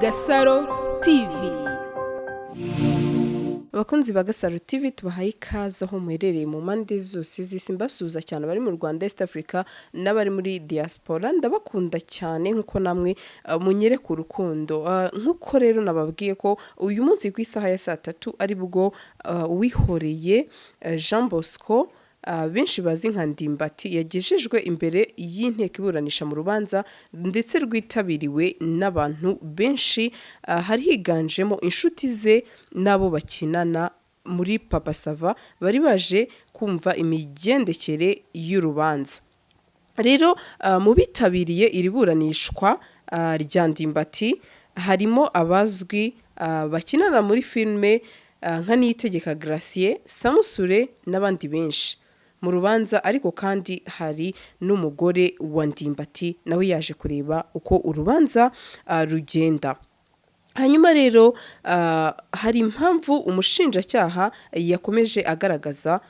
Gasaro TV. Abakunzi ba Gasaro TV, tubahaye ikaze aho muherereye mu mpande zose z'isi. Mbasuhuza cyane abari mu Rwanda, East Africa n'abari muri diaspora. Ndabakunda cyane nk'uko namwe munyereka urukundo. Nk'uko rero nababwiye ko uyu munsi ku isaha ya saa 3 ari bwo Uwihoreye Jean Bosco, benshi bazi nka Ndimbati, yagejejwe imbere y'inteko iburanisha mu rubanza ndetse rwitabiriwe n'abantu benshi. Hari higanjemo inshuti ze n'abo bakinana muri Papa Sava, bari baje kumva imigendekere y'urubanza. Rero mu bitabiriye iri buranishwa rya Ndimbati harimo abazwi bakinana muri filime nka Niyitegeka Gratien, Samusure n'abandi benshi mu rubanza. Ariko kandi hari n'umugore wa Ndimbati, nawe yaje kureba uko urubanza rugenda. Hanyuma rero hari impamvu umushinjacyaha yakomeje agaragaza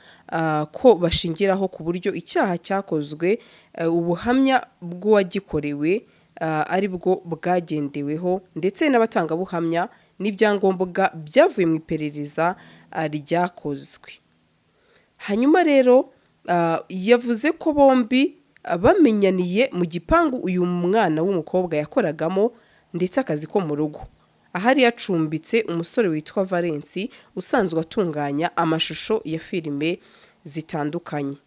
ko bashingiraho ku buryo icyaha cyakozwe, ubuhamya bw'uwagikorewe ari bwo bwagendeweho, ndetse n'abatangabuhamya n'ibyangombwa byavuye mu iperereza ryakozwe. Hanyuma rero yavuze ko bombi bamenyaniye mu gipangu uyu mwana w'umukobwa yakoragamo ndetse akazi ko mu rugo, ahari yacumbitse umusore witwa Valensi usanzwe atunganya amashusho ya filime zitandukanye.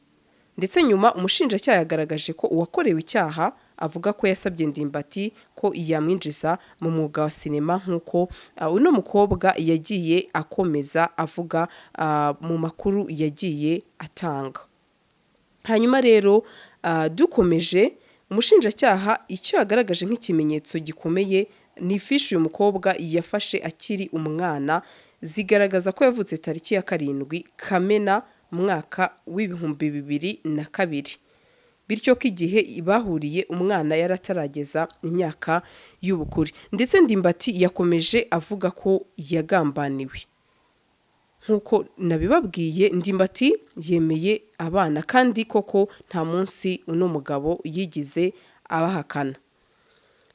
Ndetse nyuma umushinjacyaha yagaragaje ko uwakorewe icyaha avuga ko yasabye Ndimbati ko yamwinjiza mu mwuga wa sinema, nk'uko uno mukobwa yagiye akomeza avuga mu makuru yagiye atanga. Hanyuma rero dukomeje, umushinjacyaha icyo yagaragaje nk'ikimenyetso gikomeye ni ifishi uyu mukobwa yafashe akiri umwana, zigaragaza ko yavutse tariki ya 7 Kamena mwaka w'2002, bityo ko igihe bahuriye umwana yari atarageza imyaka y'ubukure. Ndetse Ndimbati yakomeje avuga ko yagambaniwe. Nk'uko nabibabwiye, Ndimbati yemeye abana kandi koko nta munsi uno mugabo yigize abahakana.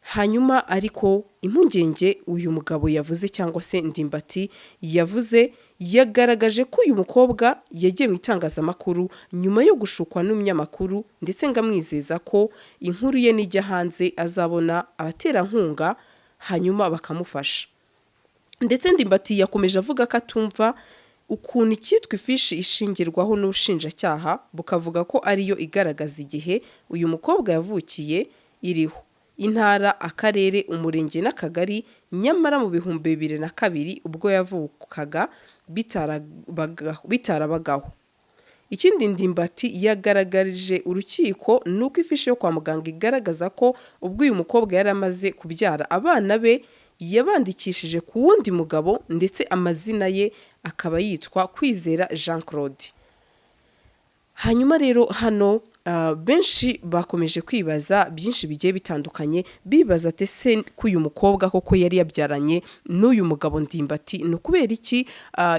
Hanyuma ariko impungenge uyu mugabo yavuze, cyangwa se Ndimbati yavuze, yagaragaje ko uyu mukobwa yagiye mu itangazamakuru nyuma yo gushukwa n'umunyamakuru, ndetse ngo amwizeza ko inkuru ye nijya hanze azabona abaterankunga hanyuma bakamufasha. Ndetse Ndimbati yakomeje avuga ko atumva ukuntu icyitwa ifishi ishingirwaho n'ubushinjacyaha bukavuga ko ariyo igaragaza igihe uyu mukobwa yavukiye, iriho intara, akarere, umurenge n'akagari, nyamara mu 2002 ubwo yavukaga bitarabagaho. Ikindi Ndimbati yagaragarije urukiko ni uko ifishi yo kwa muganga igaragaza ko ubwo uyu mukobwa yari amaze kubyara abana be, yabandikishije ku wundi mugabo, ndetse amazina ye akaba yitwa Kwizera Jean Claude. Hanyuma rero hano benshi bakomeje kwibaza byinshi bigiye bitandukanye, bibaza ati: "Ese ko uyu mukobwa koko yari yabyaranye n'uyu mugabo Ndimbati, ni ukubera iki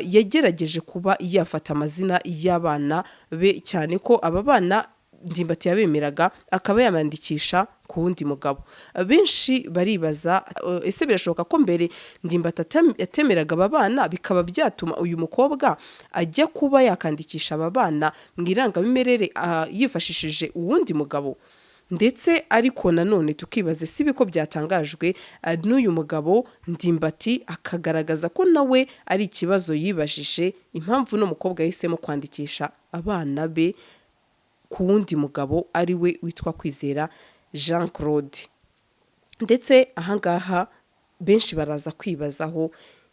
yagerageje kuba yafata amazina y'abana be, cyane ko aba bana Ndimbati yabemeraga, akaba yabandikisha ku wundi mugabo?" Benshi baribaza: ese birashoboka ko mbere Ndimbati atemeraga aba bana, bikaba byatuma uyu mukobwa ajya kuba yakandikisha aba bana mu irangamimerere yifashishije uwundi mugabo? Ndetse ariko nanone tukibaza si ko byatangajwe n'uyu mugabo Ndimbati, akagaragaza ko nawe ari ikibazo yibajije, impamvu uno mukobwa yahisemo kwandikisha abana be ku wundi mugabo ari we witwa Kwizera Jean Claude. Ndetse ahangaha benshi baraza kwibazaho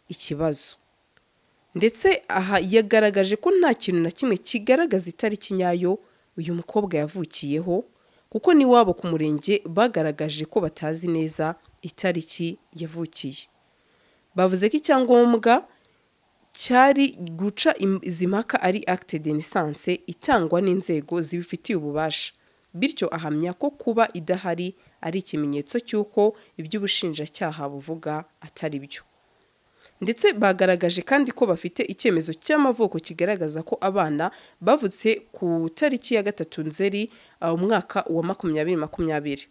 ikibazo. Ndetse aha yagaragaje ko nta kintu na kimwe kigaragaza itariki nyayo uyu mukobwa yavukiyeho, kuko n'iwabo ku murenge bagaragaje ko batazi neza itariki yavukiye. Bavuze ko icyangombwa cyari guca izi mpaka ari acte de naissance itangwa n'inzego zibifitiye ububasha, bityo ahamya ko kuba idahari ari ikimenyetso cy'uko iby'ubushinjacyaha buvuga atari byo. Ndetse bagaragaje kandi ko bafite icyemezo cy'amavuko kigaragaza ko abana bavutse ku tariki ya 3 Nzeri umwaka wa 2020.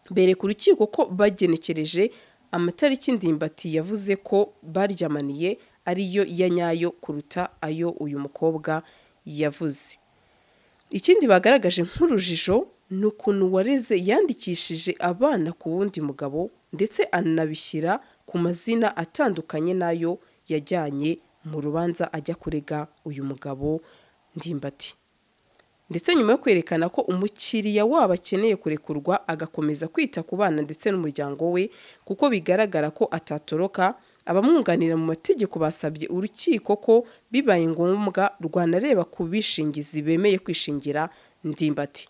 Bereka urukiko ko bagenekereje amatariki Ndimbati yavuze ko baryamaniye ariyo ya nyayo kuruta ayo uyu mukobwa yavuze. Ikindi bagaragaje nk'urujijo ni ukuntu Uwareze yandikishije abana ku wundi mugabo ndetse anabishyira ku mazina atandukanye n'ayo yajyanye mu rubanza ajya kurega uyu mugabo Ndimbati. Ndetse nyuma yo kwerekana ko umukiriya wabo akeneye kurekurwa agakomeza kwita ku bana ndetse n'umuryango we kuko bigaragara ko atatoroka, abamwunganira mu mategeko basabye urukiko ko bibaye ngombwa rwanareba ku bishingizi bemeye kwishingira Ndimbati.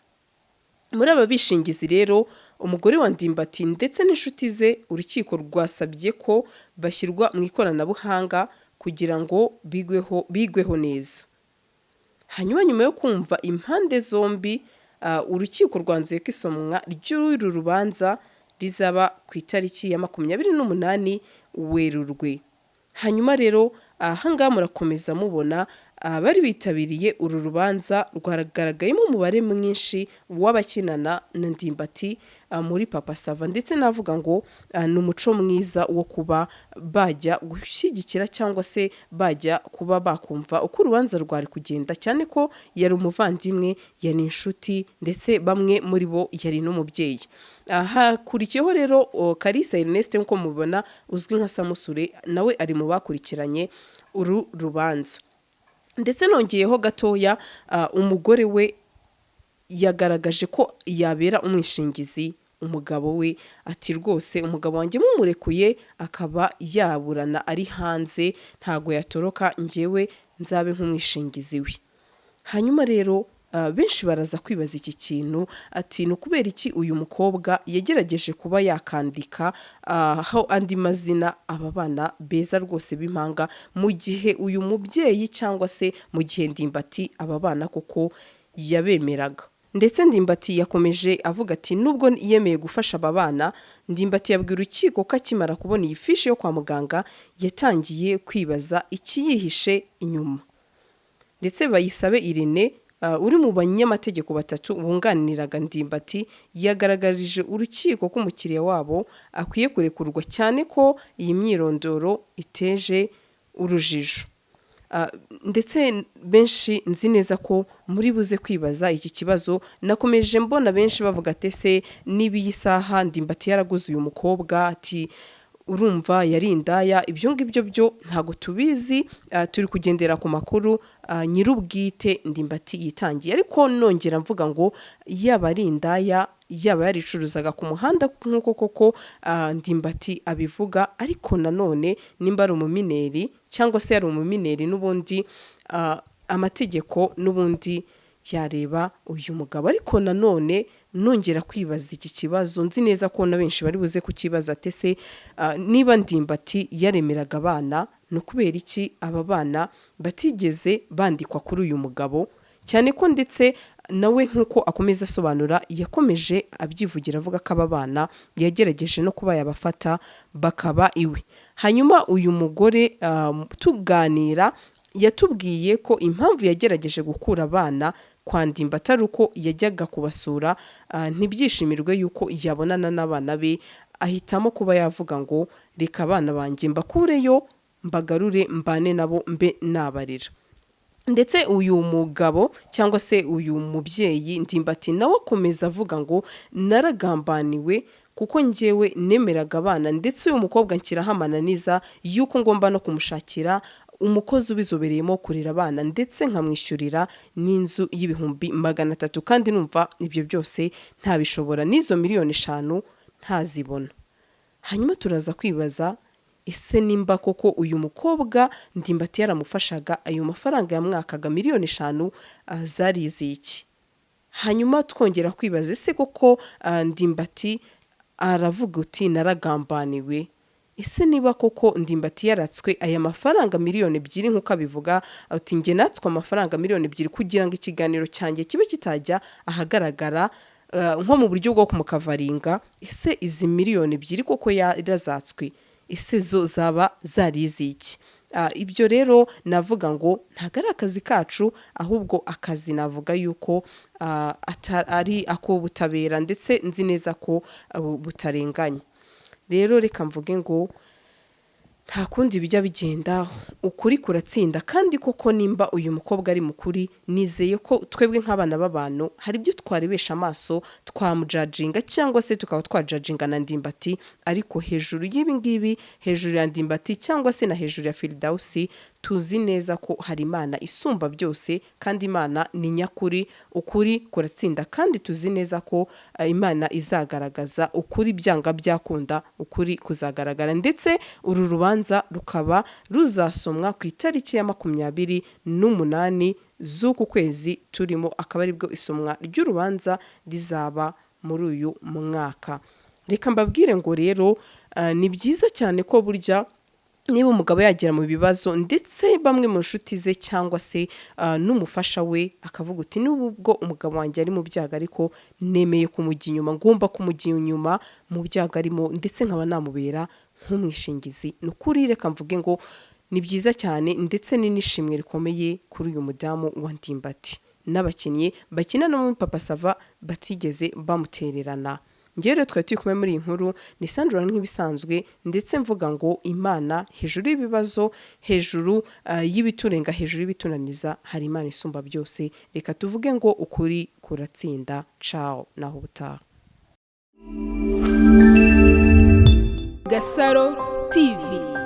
Muri aba bishingizi rero, umugore wa Ndimbati ndetse n'inshuti ze, urukiko rwasabye ko bashyirwa mu ikoranabuhanga kugira ngo bigweho neza. Hanyuma nyuma yo kumva impande zombi, urukiko rwanzuye ko isomwa ry'uru rubanza rizaba ku itariki ya 28 Werurwe. Hanyuma rero ahangaha murakomeza mubona abari bitabiriye uru rubanza rwagaragayemo umubare mwinshi w'abakinana na Ndimbati muri Papa Sava, ndetse navuga ngo ni umuco mwiza wo kuba bajya gushyigikira cyangwa se bajya kuba bakumva uko urubanza rwari kugenda, cyane ko yari umuvandimwe, yari inshuti, ndetse bamwe muri bo yari n'umubyeyi. Hakurikiyeho rero Kalisa Ernest, nk'uko mubibona uzwi nka Samusure, nawe ari mu bakurikiranye uru rubanza. Ndetse nongeyeho gatoya, umugore we yagaragaje ko yabera umwishingizi umugabo we, ati rwose umugabo wanjye mumurekuye akaba yaburana ari hanze ntago yatoroka, njyewe nzabe nk'umwishingizi we. Hanyuma rero benshi baraza kwibaza iki kintu, ati ni ukubera iki uyu mukobwa yagerageje kuba yakandika aho andi mazina aba bana beza rwose b'impanga, mu gihe uyu mubyeyi cyangwa se mu gihe Ndimbati aba bana koko yabemeraga. Ndetse Ndimbati yakomeje avuga ati nubwo yemeye gufasha aba bana, Ndimbati yabwiye urukiko ko akimara kubona iyi fishi yo kwa muganga yatangiye kwibaza ikiyihishe inyuma. Ndetse Bayisabe Irene, uri mu banyamategeko batatu bunganiraga Ndimbati, yagaragarije urukiko ko umukiriya wabo akwiye kurekurwa, cyane ko iyi myirondoro iteje urujijo. Ndetse benshi nzi neza ko muri buze kwibaza iki kibazo. Nakomeje mbona benshi bavuga ati ese niba iyi saha Ndimbati yaraguze uyu mukobwa, ati urumva yari indaya, ibyo ngibyo byo ntago tubizi, turi kugendera ku makuru nyir'ubwite Ndimbati yitangiye. Ariko nongera mvuga ngo yaba ari indaya, yaba yaricuruzaga ku muhanda nk'uko koko Ndimbati abivuga, ariko nanone nimba ari umumineri cyangwa se yari umumineri, n'ubundi amategeko n'ubundi yareba uyu mugabo. Ariko nanone nongera kwibaza iki kibazo, nzi neza ko na benshi bari buze kukibaza, ati ese niba Ndimbati yaremeraga abana, ni ukubera iki aba bana batigeze bandikwa kuri uyu mugabo? Cyane ko ndetse nawe nk'uko akomeza asobanura, yakomeje abyivugira avuga ko aba bana yagerageje no kuba yabafata bakaba iwe. Hanyuma uyu mugore tuganira yatubwiye ko impamvu yagerageje gukura abana kwa Ndimbati atari uko yajyaga kubasura, ntibyishimirwe yuko yabonana n'abana be, ahitamo kuba yavuga ngo reka abana banjye mbakureyo mbagarure mbane nabo mbe nabarera. Ndetse uyu mugabo cyangwa se uyu mubyeyi Ndimbati nawe akomeza avuga ngo naragambaniwe kuko njyewe nemeraga abana, ndetse uyu mukobwa nshyiraho amananiza yuko ngomba no kumushakira umukozi ubizobereyemo kurera abana, ndetse nkamwishyurira n'inzu y'300,000, kandi numva ibyo byose ntabishobora, n'izo 5 miliyoni ntazibona. Hanyuma turaza kwibaza ese nimba koko uyu mukobwa Ndimbati yaramufashaga, ayo mafaranga yamwakaga 5 miliyoni zari iziki? Hanyuma twongera kwibaza ese koko Ndimbati aravuga uti naragambaniwe, ese niba koko Ndimbati yaratswe aya mafaranga 2 miliyoni nk'uko abivuga ati njye natswe amafaranga 2 miliyoni kugira ngo ikiganiro cyanjye kibe kitajya ahagaragara, nko mu buryo bwo kumukavaringa, ese izi 2 miliyoni koko yarazatswe, ese zo zaba zari iziki? Ibyo rero navuga ngo ntabwo ari akazi kacu, ahubwo akazi navuga yuko ari ak'ubutabera, ndetse nzi neza ko butarenganya. Rero reka mvuge ngo nta kundi bijya bigenda, ukuri kuratsinda. Kandi koko nimba uyu mukobwa ari mukuri, nizeye ko twebwe nk'abana b'abantu hari ibyo twarebesha amaso twamujajinga cyangwa se tukaba twajajinga na Ndimbati, ariko hejuru y'ibi ngibi, hejuru ya Ndimbati cyangwa se na hejuru ya Firidawusi, tuzi neza ko hari Imana isumba byose, kandi Imana ni nyakuri, ukuri kuratsinda. Kandi tuzi neza ko Imana izagaragaza ukuri, byanga byakunda ukuri kuzagaragara. Ndetse uru rubanza rukaba ruzasomwa ku itariki ya 28 z'uku kwezi turimo, akaba aribwo isomwa ry'urubanza rizaba muri uyu mwaka. Reka mbabwire ngo rero ni byiza cyane ko burya niba umugabo yagera mu bibazo, ndetse bamwe mu nshuti ze cyangwa se n'umufasha we akavuga uti nubwo umugabo wanjye ari mu byago ariko nemeye kumujya inyuma, ngomba kumujya inyuma mu byago arimo, ndetse nkaba namubera nk'umwishingizi. Ni ukuri reka mvuge ngo ni byiza cyane, ndetse ni n'ishimwe rikomeye kuri uyu mudamu wa Ndimbati n'abakinnyi bakina no muri Papa Sava batigeze bamutererana. Njyewe rero twari turi kumwe muri iyi nkuru ni Sandra nk'ibisanzwe, ndetse mvuga ngo Imana hejuru y'ibibazo, hejuru y'ibiturenga, hejuru y'ibitunaniza, hari Imana isumba byose. Reka tuvuge ngo ukuri kuratsinda. Ciao, naho ubutaha. Gasaro TV.